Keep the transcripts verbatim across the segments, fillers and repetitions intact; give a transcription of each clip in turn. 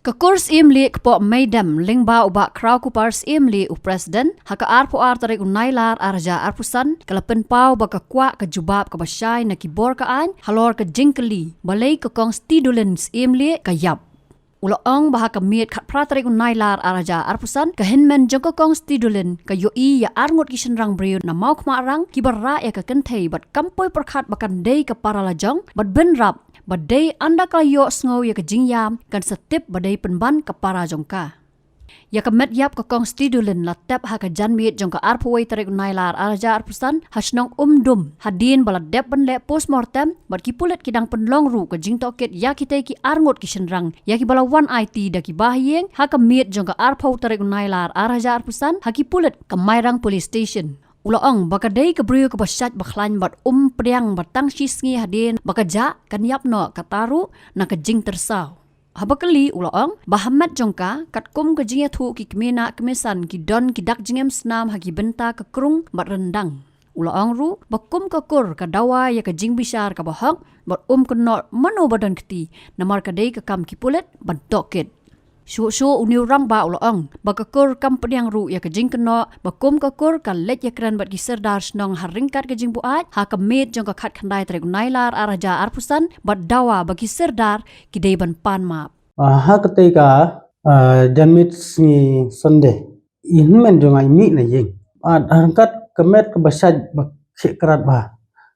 Ka kur Syiemlieh kpoh Meidem lyngba u Bah Kraw Kupar Syiemlieh u President, ha ka arphew ar tarik u Nailar ar hajar arphew san, ka la pynpaw ba ka kwah ka jubab kaba shai na ki bor ka aiñ halor ka jingkylli balei ka Kong Stidulin Syiemlieh ka ïap. U la ong ba ha ka miet khatphra tarik u Nailar ar hajar arphew san, ka hynmen jong ka Kong Stidulin ka ïohi ïa arngut ki shynrang briew na Mawkhmahrang kiba rah ïa ka kynthei bad kam poi pyrkhat ba kan dei ka para lajong bad bynrap ba dei ynda ka la ïohsngew ïa ka jingïam kan sa tip ba dei pynban ka para jong ka. Ïa ka met ïap ka Kong Stidulin la tep ha ka janmiet jong ka arphew wei tarik u Nailar ar hajar arphew san ha shnong Umdum, hadien ba la dep ban leh postmortem bad ki pulit ki dang pynlong ruh ka jingtohkit ïa kitei ki arngut ki shynrang ïa kiba la wan aiti da ki bahaïing ha ka miet jong ka arphew tarik u Nailar ar hajar arphew san ha ki pulit ka Mairang Police Station. U la ong ba ka dei ka briew kaba shait ba khlaiñ bad um pdiang ba tang shi sngi hadien ba ka jah kan ïap noh kata ruh na ka jingtyrsaw. Haba kylli u la ong ba ha met jong ka katkum ka jingïathuh ki kmie nah kmie san ki don ki dak jingim snam ha ki bynta ka krung bad ryndang. U la ong ruh ba kum ka kur ka dawa ïa ka jingbishar kaba hok bad um kynnoh mano ba don kti namar ka dei ka kam ki pulit ban tohkit. Shuh shuh une u rangbah u la ong ba ka kur kam pdiang ruh ïa ka jingkynnoh ba kum ka kur ka leit ïakren bad ki sordar shnong ha ryngkat ka jingbuaid ha ka miet jong ka khatkhyndai tarik u Nailar ar hajar arphew san bad dawa ba ki sordar ki dei ban pan map. Ah, ha katei ka, ah, janmiet sngi Sunday, i hynmen jong nga i mih na ïing. Ah, ha ryngkat ka met kaba shait ba khih krat bha.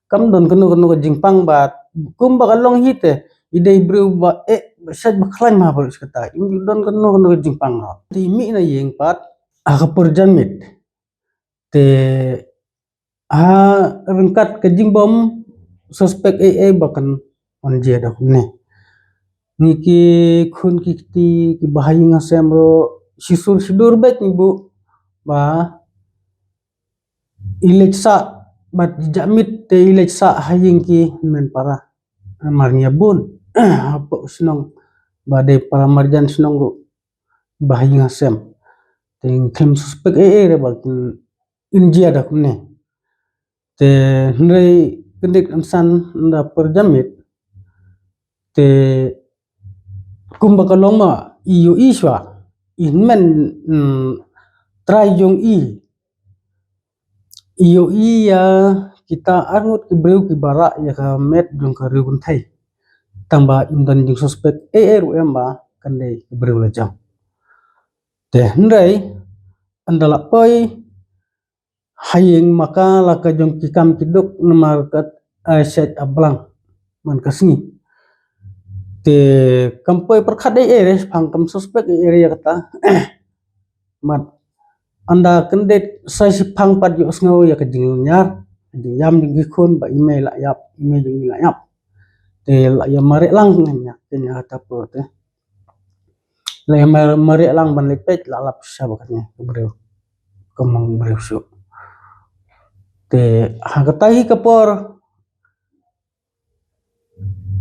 Kam don kano kano ka jingpang bad kumba ka long hi te, i dei briew ba eh ba shait ba khlaiñ bha baroh shi katta. Im don kano kano ka jingpang bha. Te i mih na ïing pat ha ka por janmiet. Te ha ryngkat ka jingbym suspect ei ei ba kan wan jia da kumne. Ngi ki khun ki kti ki bahaïing hasem ruh shisur shidur beit ngi buh ba i leit sah bad i jah miet te i leit sah ha ïing ki hynmen para. Namar ngi ïa bun hapoh shnong ba dei para marjan shnong ruh bahaïing hasem. Te ngi khlem suspect ei ei re ba kin wan jia da kumne. Te hynrei kyndit kynsan ynda por janmiet te kumba ka long ma i ïohi shuwa i hynmen, mm, trai jong i i ïohi ïa kita arngut ki briew kiba rah ïa ka met jong ka riew kynthei. Tangba im don jingsuspect ei ei ruh em ba kan dei ki briew lajong. Te hynrei ynda la poi ha ïing ma ka la ka jong ki kam ki duk namar ka, eh, shet a blang man ka sngi. Te kam poi pyrkhat ei ei re shaphang, kam suspect ei ei re ïa kata. Mat ynda kyndit sa shiphang pat ïohsngew ïa ka jinglynñiar, ka jingïam jong ki khun ba i mei la ïap, i mei jong ngi la ïap. Te la ïa mareh lang ngan ïa kynñiar ta por te. La ïa mar-, mareh lang ban leit peit la lap sha ba kane ka briew. Ka mong briew shuh. Te ha kata hi ka por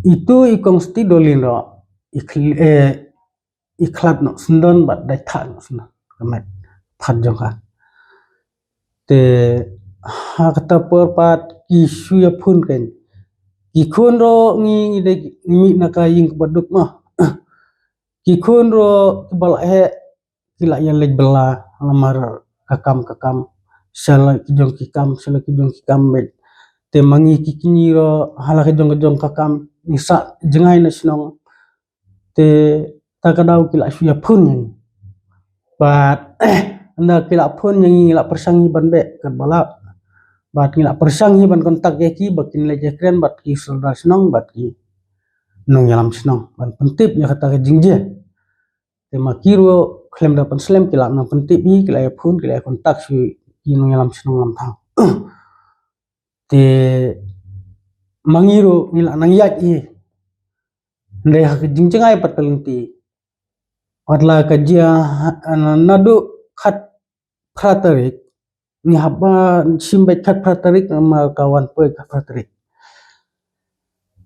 itu i Kong Stidulin ruh i khl-, eh, i khlad noh syndon bad dei thah noh syndon. Ka met thad jong ka. Te ha kata por pat ki shu ïa phone kein. Ki khun ruh ngi, ngi dei ngi mih na ka ïing kaba duk ma. Ki khun ruh kiba la heh ki la ïa leit bylla namar ka kam ka kam. Sha la ki jong ki kam, sha la ki jong ki kam beit. Te ma ngi ki kñi ruh ha la ki jong ki jong ka kam ngi sah jngai na shnong. Te ta ka daw ki la shu ïa phone ïa ngi. Bad ynda ki la phone ïa ngi ngi la pyrshang hi ban beh katba lah. Bad ngi la pyrshang hi ban contact ïa ki ba kin leit ïakren bad ki sordar shnong bad ki nongïalam shnong ban pyntip ïa kata ka jingjia. Te ma ki ruh khlem da pynslem ki la nang pyntip hi, ki la ïa phone, ki la ïa contact sha ki nongïalam shnong lam thaw. Te ma ngi ruh ngi la nang ïaid hi. Hynrei ha ka jingjngai pat ka lynti. Wat la ka jia ha, na, naduh khatphra tarik. Ngi hap ban shim beit khatphra tarik namar ka wan poi khatphra tarik.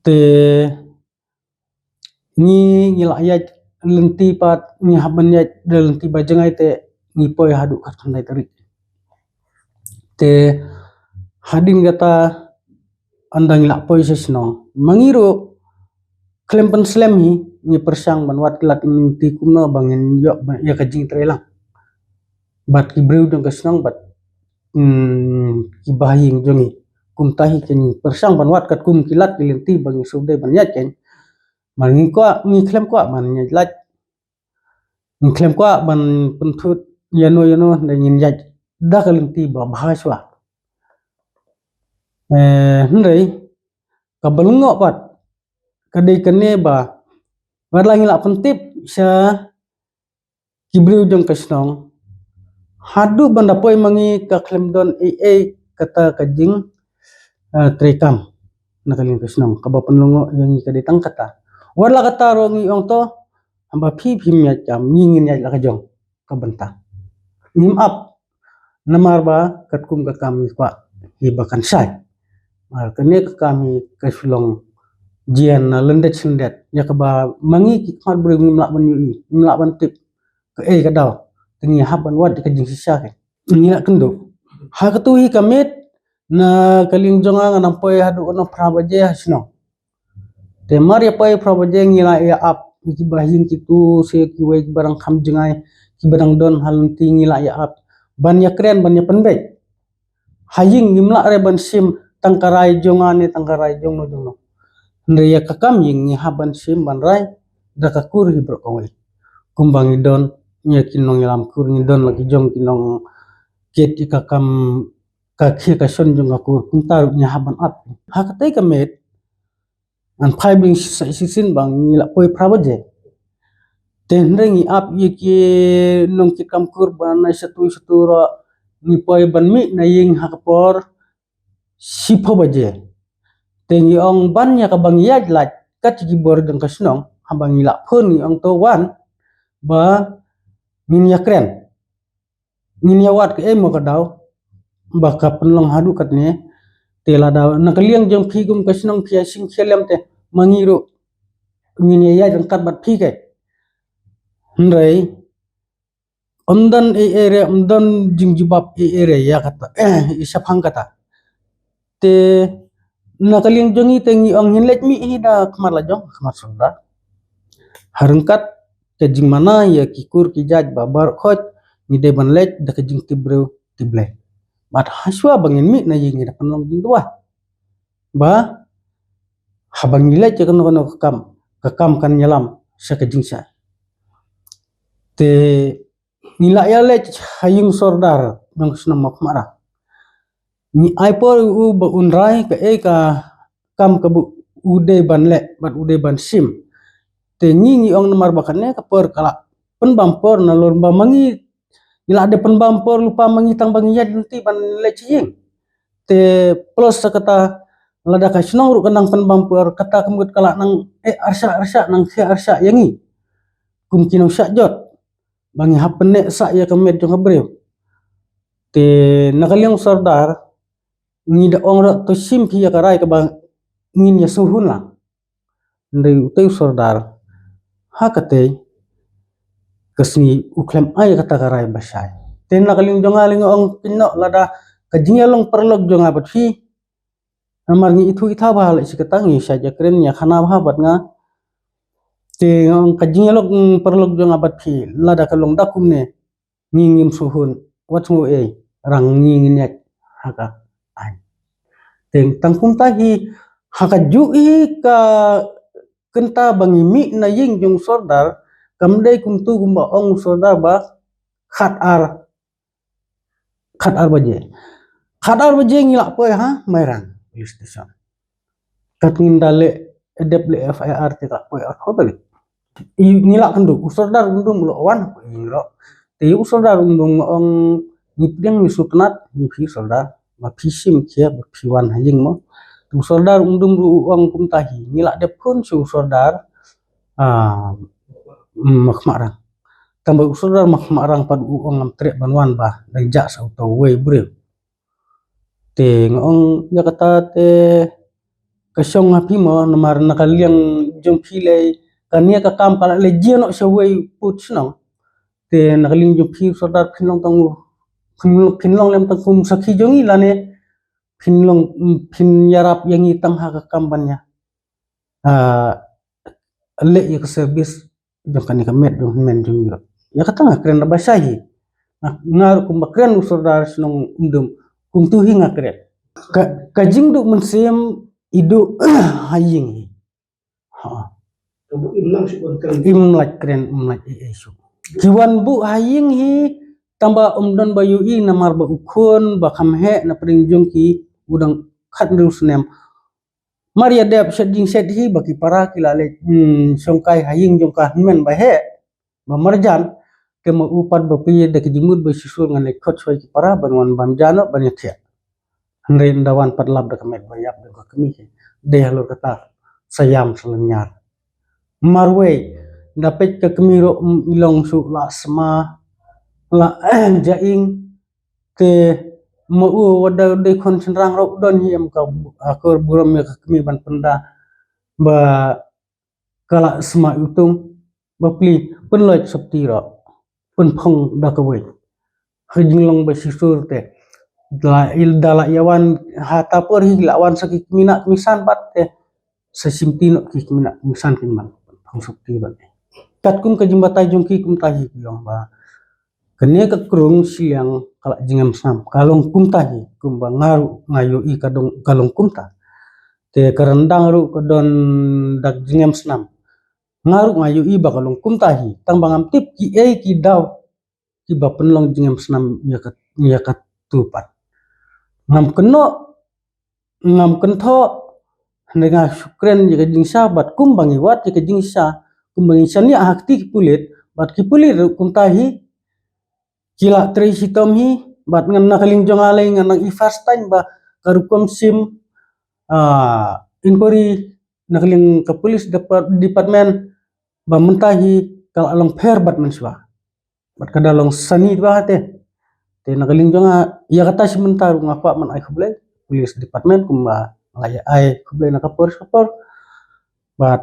Te ngi, ngi la ïaid lynti pat, ngi hap ban ïaid da lynti ba jngai te ngi poi haduh khatkhyndai tarik. Te hadien kata ynda ngi la poi sha shnong. Ma ngi ruh khlem pynslem hi, ngi pyrshang ban wad ki lad ki lynti kumno ba ngin ïoh ba ïa ka jingtrei lang bad ki briew jong ka shnong bad, mm, ki bahaïing jong ngi. Kumta hi ka ngi pyrshang ban wad katkum ki lad ki lynti ba ngi shu dei ban ïaid kein. Mar ngi kwah, ngi khlem kwah ban ïaid lad, ngi khlem kwah ban pynthut ïano ïano, hynrei ngin ïaid da ka lynti ba bha shuwa. Eh, hynrei kaba lyngngoh pat ka dei kane ba wat la ngi la pyntip sha ki briew jong ka shnong, haduh ban da poi ma ngi ka khlem don ei ei kata ka jing, eh, treikam na ka liang ka shnong. Kaba pynlyngngoh ïa ngi ka dei tang kata. Wat la kata ruh ngi ong to, haba phi phim ïaid kam, ngi ngin ïaid la ka jong ka bynta. Ngim ap, namar ba katkum ka kam ngi kwah hi ba kan shai. Mar kane ka kam hi ka shu long jia na lyndet shyndet, ïa kaba ma ngi ki khmat briew ngim lah ban ïohi, ngim lah ban tip kaei ka daw. Te ngi hap ban wad ïa ka jingshisha kein. Ngi la kynduh. Ha katu hi ka miet, na ka liang jong nga ngan poi haduh kano phra baje ha shnong. Te mar ïa poi phra baje ngi la ïa ap, kiba haïing kitu, se kiwei kiba dang kham jngai, kiba dang don ha lynti ngi la ïa ap ban ïa kren, ban ïa pynbeit. Ha ïing ngim lah re ban shim tang ka rai jong nga ne tang ka rai jong no jong no. Hynrei ïa ka kam ïing ngi hap ban shim ban rai da ka kur hi baroh kawei. Kumba ngi don ïa ki nongïalam kur, ngi don la ki jong ki nongkit ïa ka kam, ka khie ka shon jong ka kur, kumta ruh ngi hap ban ap. Ha katei ka miet ngan phai beit sa shisien ba ngi la poi phra baje. Te hynrei ngi ap ïa ki nongkit kam kur ba na shatu shatu ruh ngi poi ban mih na ïing ha ka por shiphew baje. Te ngi ong ban ïa kaba ngi ïaid lait kat ki bor jong ka shnong, haba ngi la phone ngi ong to wan ba ngin ïa kren, ngin ïa wad kaei mo ka daw ba ka pynlong haduh katne. Te lada na ka liang jong phi kum ka shnong phi ïa shim khia lem te ma ngi ruh ngin ïa ïaid ryngkat bad phi kein. Hynrei ym don ei ei re, ym don jingjubab ei ei re ïa kata, eh, ïa shaphang kata. Te na ka liang jong ngi te ngi ong ngin leit mih hi da khmat la jong, khmat sordar. Ha ryngkat ka jingmana ïa ki kur ki jait ba baroh khoit ngi dei ban leit da ka jingtip briew tip Blei. Bad ha shuwa ba ngin mih na ïing ngi da pynlong jingduwai ba haba ngi leit ïa kano kano ka kam, ka kam kan ïalam sha ka jingshai. Te ngi la ïa leit ha ïing sordar jong ka shnong Makhmahrang. Ngi ai por u ba un rai kaei ka kam kaba u dei ban leh bad u dei ban shim. Te ngi ngi ong namar ba kane ka por ka la pynbam por, nalor ba ma ngi ngi la dep pynbam por lypa ma ngi tang ba ngi ïaid lynti ban leit sha ïing. Te plus sa kata lada ka shnong ruh ka nang pynbam por, kata ka mut ka la nang eh arshah arshah, nang khia arshah ïa ngi kum ki nongshah jot ba ngi hap pynneh sah ïa ka met jong ka briew. Te na ka liang sordar ngi da ong ruh to shim phi ïa ka rai kaba ngin ïa sngewhun lang. Hynrei utei u sordar ha katei ka sngi u khlem ai kata ka rai ba shai. Te na ka liang jong nga lei nga ong pynnoh lada ka jingïalong paralok jong nga bad phi, namar ngi ithuh ithaw bha lei shi kata, ngi shait ïakren ïakhana bha bad nga. Te nga ong ka jingïalong paralok jong nga bad phi lada ka long da kumne ngi ngim sngewhun, wat sngew ei, rang ngi ngin ïaid ha ka aiñ. Te tang kumta hi ha kajuh hi ka kynta ba ngi mih na ïing jong u sordar, kam dei kumtu kumba ong u sordar ba khat ar, khat ar baje. Khat ar baje ngi la poi ha Mairang police station. Kat ngin da leh, dep leh F I R te ka poi ar kho tali. I ngi la kynduh u sordar um dum lo wan ko ïing ro. Te u sordar um dum ong ngi pdiang ngi sutnat ngi phi sordar ba phi shim khia ba phi wan ha ïing mo. U sordar um dum ruh u ong kumta hi, ngi la dep phone sha u sordar, ah, Makhmahrang. Tang ba u sordar Makhmahrang pat u ong ngam treh ban wan ba dang jah sa uto uwei u briew. Te nga ong ïa kata te ka shong ha phi mo, namar na ka liang jong phi lei kane ka kam ka la leit jia noh sha uwei u pud shnong. Te na ka liang jong phi u sordar phin long tang u, phin, phin long lem tang kum sakhi jong ngi lane phin long, phin ïarap ïa ngi tang ha ka kam ban ïa, ah, leh ïa ka service jong kane ka met jong hynmen jong ngi ruh. Ïa kata nga kren da ba shai hi. Nga, nga ruh kumba kren u sordar shnong Umdum, kumtu hi nga kren. Ka, ka jingduh mynsiem i duh ha ïing hi. Ha. Ka buh im lang shu ban kren. Im lait kren, im lait ei ei shu. Ki wan buh ha ïing hi, tang ba ym don ba ïohi namar ba u khun ba kham heh na pdeng jong ki u dang khathynriew snem. Mar ïa dep shet jingshet hi ba ki para ki la leit, hmm, shongkai ha ïing jong ka hynmen ba heh, ba marjan, te ma u pat ba phi da ki jingmut ba shisur ngan leit khot shuwa ki para ban wan bam ja noh ban ïa thiah. Hynrei ynda wan pat lap da ka met ba ïap da ka kmie hi. Dei halor kata sa ïam sa lynñiar. Marwei, da peit ka kmie ruh, mm, i long shu la sma, la ja ing, te ma u wat da dei khun shynrang ruh don hi em ka bu-, akor burom ïa ka kmie ban pynda ba ka la sma iwtung, ba pli pynlait sopti ruh, pynphong da kawei. Ha jinglong ba shisur te. Da la, da la ïa wan ha ta por hi la wan sa ki kmie na kmie san bad te. Sa shim ti noh ki kmie na kmie san kin ban pynphong sopti bad. Katkum ka jingbatai jong ki kumta hi ki ong ba kane ka krung shiliang ka la jingem snam. Ka long kumta hi, kumba nga ruh nga ïohi ka dong, ka long kumta. Te ka ryndang ruh ka don dak jingem snam. Nga ruh nga ïohi ba ka long kumta hi. Tang ba ngam tip kiei ki daw kiba pynlong jingem snam ïa ka, ïa katu pat. Ngam kynnoh, ngam kynthoh, hynrei nga shu kren ïa ka jingshisha bad kumba ngi wad ïa ka jingshisha, kumba ngi shaniah ha kti ki pulit, bad ki pulit ruh kumta hi, ki la trei shitom hi, bad ngan na ka liang jong nga lei ngan nang i first time ba ka rukom shim, ah, inquiry na ka liang ka police depart-, department ba mynta hi ka la long pher bad mynshuwa. Bad ka da long sani ba te. Te na ka liang jong nga, ïa kata shi mynta ruh nga kwah ban ai khublei police department kumba nga la ïa ai khublei na ka por sha ka por. Bad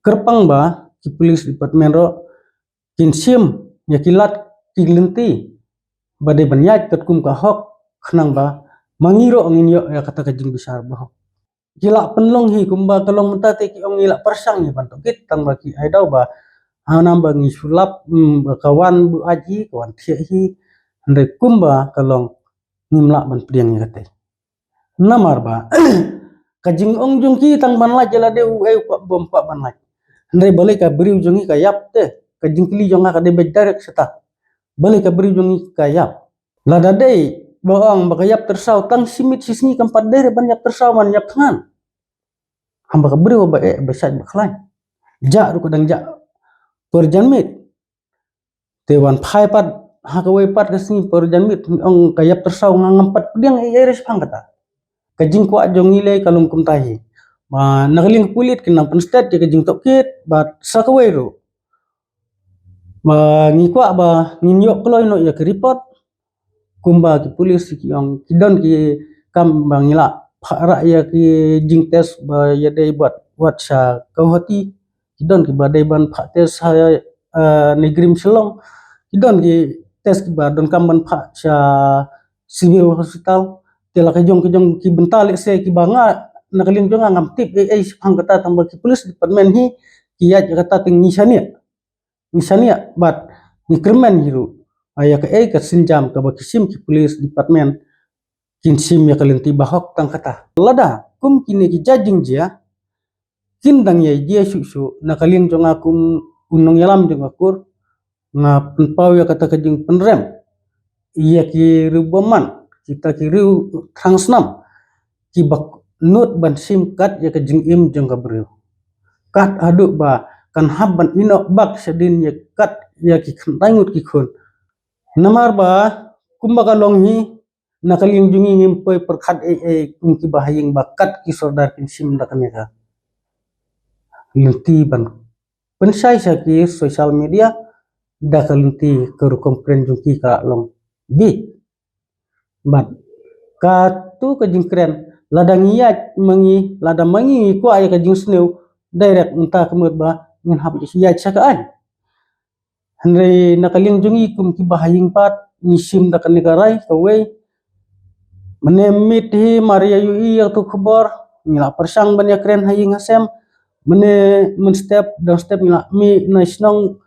kyrpang ba ki police department ruh kin shim ïa ki lad ki lynti ba dei ban ïaid katkum ka hok khnang ba ma ngi ruh ngin ïoh ïa kata ka jingbishar ba hok. Ki la pynlong hi kumba ka long mynta te ki ong ngi la pyrshang hi ban tohkit tang ba ki ai daw ba hangne ba ngi shu lap, mm, ba ka wan buaid hi, ka wan thiah hi, hynrei kumba ka long ngim lah ban pdiang ïa kata. Namar ba ka jingong jong ki tang ban lait ïa lade uei u kwah bym kwah ban lait. Hynrei balei ka briew jong ngi ka ïap te, ka jingkylli jong nga ka dei beit direct shata. Balei ka briew jong ngi ka ïap. Lada dei ba ong ba ka ïap tyrsaw tang shi miet shi sngi kam pat dei re ban ïap tyrsaw ban ïap thngan. Haba ka briew ba eh ba shait ba khlaiñ. Jah ruh ka dang jah por janmiet. Te wan phai pat ha kawei pat ka sngi por janmiet ong ka ïap tyrsaw nga ngam pat pdiang ei ei re shaphang kata. Ka jingkwah jong ngi lei ka long kumta hi. Ba na ka liang ka pulit kin nang pynstet ïa ka jingtohkit bad sa kawei ruh. Ba ngi kwah ba ngin ïoh kloi noh ïa ki report. Kumba ki police ki ong ki don ki kam ba ngi la phah rah ïa ki jingtest ba ïadei bad wat sha Guwahati. Ki don kiba dei ban phah test ha, eh, NEIGRIHMS Shillong. Ki don ki test kiba donkam ban phah sha civil hospital. Te la ka jong ka jong ki bynta lehse kiba nga na ka liang jong nga ngam tip ei ei shaphang kata tang ba ki police department hi ki ïaid ïa kata te ngi shaniah. Ngi shaniah bad ngi kyrmen hi ruh. Ïa kaei ka sienjam kaba ki shim ki police department kin shim ïa ka lynti ba hok tang kata. Lada kum kine ki judging jia kin dang ïai jia shuh shuh na ka liang jong nga kum u nongïalam jong ka kur nga pynpaw ïa kata ka jingpynrem ïa ki riew bymman, kita ki riew thrang snam kiba nud ban shim kat ïa ka jingim jong ka briew. Kat haduh ba kan hap ban ïehnoh bak shadien ïa kat ïa ki khyndai ngut ki khun. Namar ba kumba ka long hi na ka liang jong ngi ngim poi pyrkhat ei ei kum kiba ha ïing ba kat ki sordar kin shim da kane ka lynti ban pynshai sha ki social media da ka lynti ka rukom kren jong ki ka long bit. Bad katu ka jingkren lada ngi ïaid ma ngi, lada ma ngi ngi kwah ïa ka jingsniew direct mynta ka mut ba ngin hap ïaid sha ka aiñ. Hynrei na ka liang jong ngi kum kiba ha ïing pat ngi shim da kane ka rai kawei. Mynne miet hi mar ïa ïohi ïa tu khubor ngi la pyrshang ban ïa kren ha ïing ha sem. Mynne mynstep dang step ngi la mih na shnong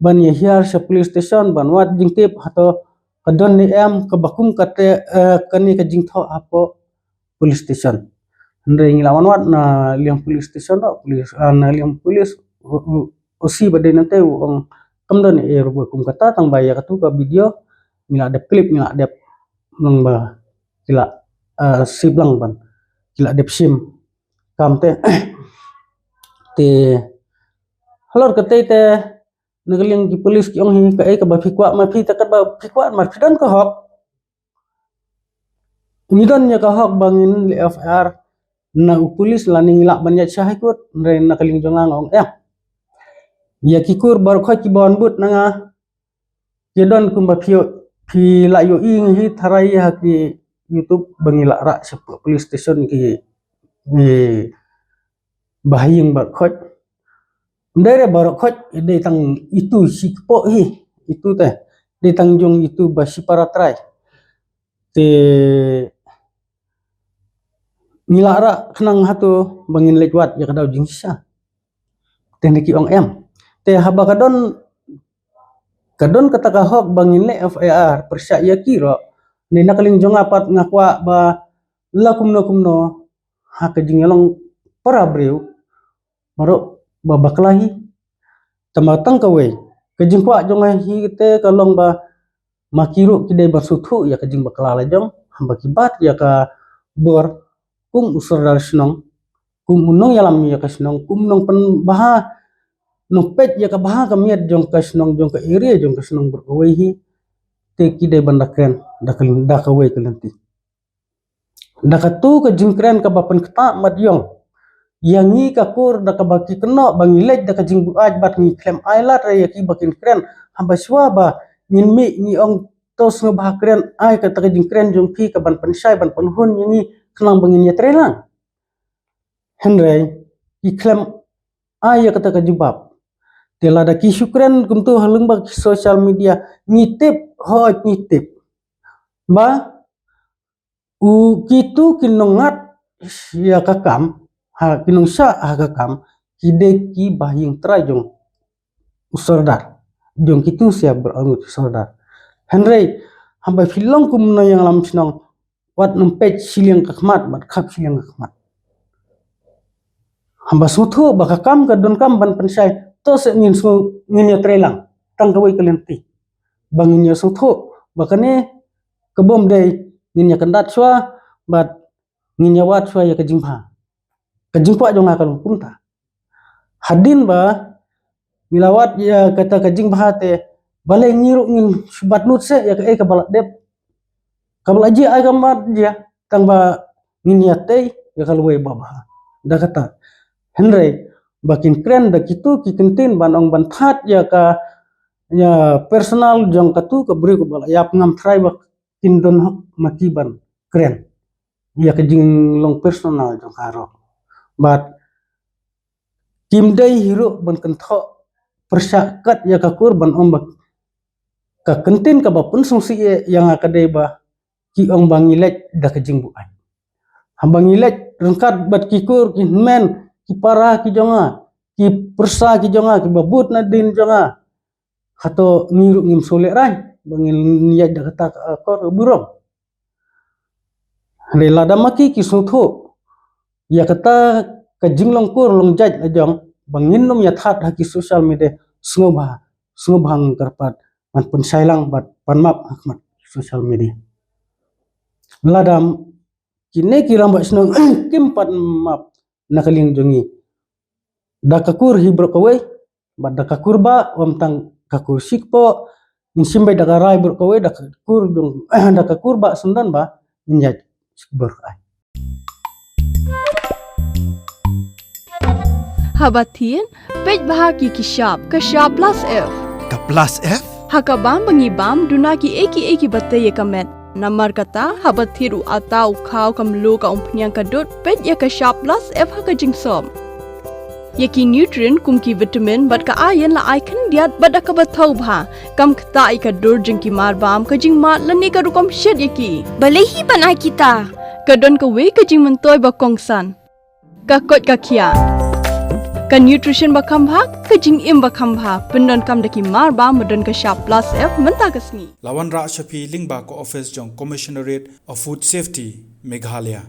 ban ïa hiar sha police station ban wad jingtip hato ka don ne em kaba kum kata, eh, kane ka jingthoh hapoh police station. Hynrei ngi la wan wad na liang police station, police, ah, na liang police, u, u, O C ba dei nangta u ong kam don ei ei ruh ba kum kata, tang ba ïa katu ka video ngi la dep clip, ngi la dep nang ba ki la, ah, sip lang ban ki la dep shim kam te. Te halor kata te na ka liang ki police ki ong hi, kaei kaba phi kwah, ma phi te katba phi kwah, ma phi don ka hok. Ngi don ïa ka hok ba ngin leh F I R na u police lane ngi lah ban ïaid sha High Court, hynrei na ka liang jong nga nga ong em. Ïa ki kur baroh khoit kiba wan bud na nga, ki don kumba phi ïoh, phi la ïohi ngi hi tharai ha ki YouTube ba ngi la rah sha police station ki, ki bahaïing baroh khoit. Ym dei re baroh khoit, dei tang itu shi kpoh hi, itu te. Dei tang jong itu ba shipara trai. Te ngi la rah khnang hato ba ngin leit wad ïa ka daw jingshisha. Te ne ki ong em. Te haba ka don, ka don kata ka hok ba ngin leh F I R pyrshah ïa ki ruh, ne na ka liang jong nga pat nga kwah ba la kumno kumno ha ka jingïalong para briew baroh ba bakla hi. Tangba tang kawei ka jingkwah jong nga hi te ka long ba ma ki ruh ki dei ban sngewthuh ïa ka jingbakla la jong, haba ki bat ïa ka bor kum u sordar shnong, kum u nongïalam ïa ka shnong, kum nongpynbha, nongpeit ïa ka bha ka miat jong ka shnong, jong ka area, jong ka shnong baroh kawei hi. Te ki dei ban da kren da ka, da kawei ka lynti. Da katu ka jingkren kaba pynktah mat ïong ïa ngi ka kur, da kaba ki kynnoh ba ngi leit da ka jingbuaid bad ngi khlem ai lad re ïa ki ba kin kren. Haba shuwa ba ngin mih ngi ong to sngewbha kren, ai kata ka jingkren jong phi ka ban pynshai ban pynhun ïa ngi khnang ba ngin ïatreilang. Hynrei ki khlem ai ïa kata ka jubab. Te lada ki shu kren kumtu ha lyngba ki social media, ngi tip, hooid ngi tip ba u kitu ki nongngat ïa ka kam, ha ki nongshah ha ka kam, ki dei ki bahaïing trai jong u sordar, jong kitu sia ber angut u sordar. Hynrei haba phi long kum u nongïalam shnong, wat nang peit shiliang ka khmat, wat khap shiliang ka khmat. Haba sngewthuh ba ka kam ka donkam ban pynshai, to se ngin sngew, ngin ïatreilang tang kawei ka lynti. Ba ngin ïa sngewthuh ba kane ka bym dei, ngin ïa kyndat shuwa bad ngin ïa wad shuwa ïa ka jingbha. Ka jingkwah jong nga ka long kumta. Hadien ba ngi la wad ïa kata ka jingbha te, balei ngi ruh ngin shu bat lut seh ïa kaei kaba la dep, kaba la jia, ai ka mat jia, tang ba ngin ïatei ïa ka lawei ba bha da kata. Hynrei ba kin kren da kitu ki kyntien ban ong ban thad ïa ka, ïa personal jong katu ka briew kaba la ïap ngam trai ba kin don hok ma ki ban kren ïa ka jinglong personal jong ka ruh. Bad kim dei hi ruh ban kynthoh pyrshah kat ïa ka kur ban ong ba ka kyntien kaba pynsngewsih ïa nga ka dei ba ki ong ba ngi leit da ka jingbuaid. Haba ngi leit ryngkat bad ki kur ki hynmen ki para ki jong nga, ki pyrsa ki jong nga kiba bud na dien jong nga, hato ngi ruh ngim sngewlehrain ba ngin ïaid da kata ka akor burom? Hynrei lada ma ki ki sngewthuh ïa kata ka jinglong kur long jait la jong ba ngin ym ïa thad ha ki social media, sngewbha, sngewbha ngan kyrpad ban pynshai lang bad pan map ha khmat social media. Lada kine ki rangbah shnong kim pan map na ka liang jong ngi, da ka kur hi baroh kawei, bad da ka kur ba, ym tang ka kur shi kpoh, ngin shim beit da ka rai baroh kawei, da ka kur jong, da ka kur ba syndon ba ngin ïaid shi kbor ka ai. Haba thied, peit bha ki ki shap, ka shap plus F. Ka plus F? Ha ka bam ba ngi bam, duna kiei kiei kiba tei ïa ka met. Namar kata, haba thied u atta, u khaw, ka mluh, ka umphniang, ka dud, peit ïa ka shap plus F ha ka jingsop. Ïa ki nutrient kum ki vitamin bad ka iron la ai khyndiat bad da kaba thaw bha. Kam ktah ïa ka dur jong ki mar bam, ka jingmad lane ka rukom shet ïa ki. Balei hi ban ai kita? Ka don kawei ka jingmyntoi ba kongsan. Ka koit ka khiah. Ka nutrition ba kham bha, ka jingim ba kham bha, pyndonkam da ki mar ba, ba don ka shap plus F mynta ka sngi. La wanrah sha phi lyngba ka office jong Commissionerate of Food Safety, Meghalaya.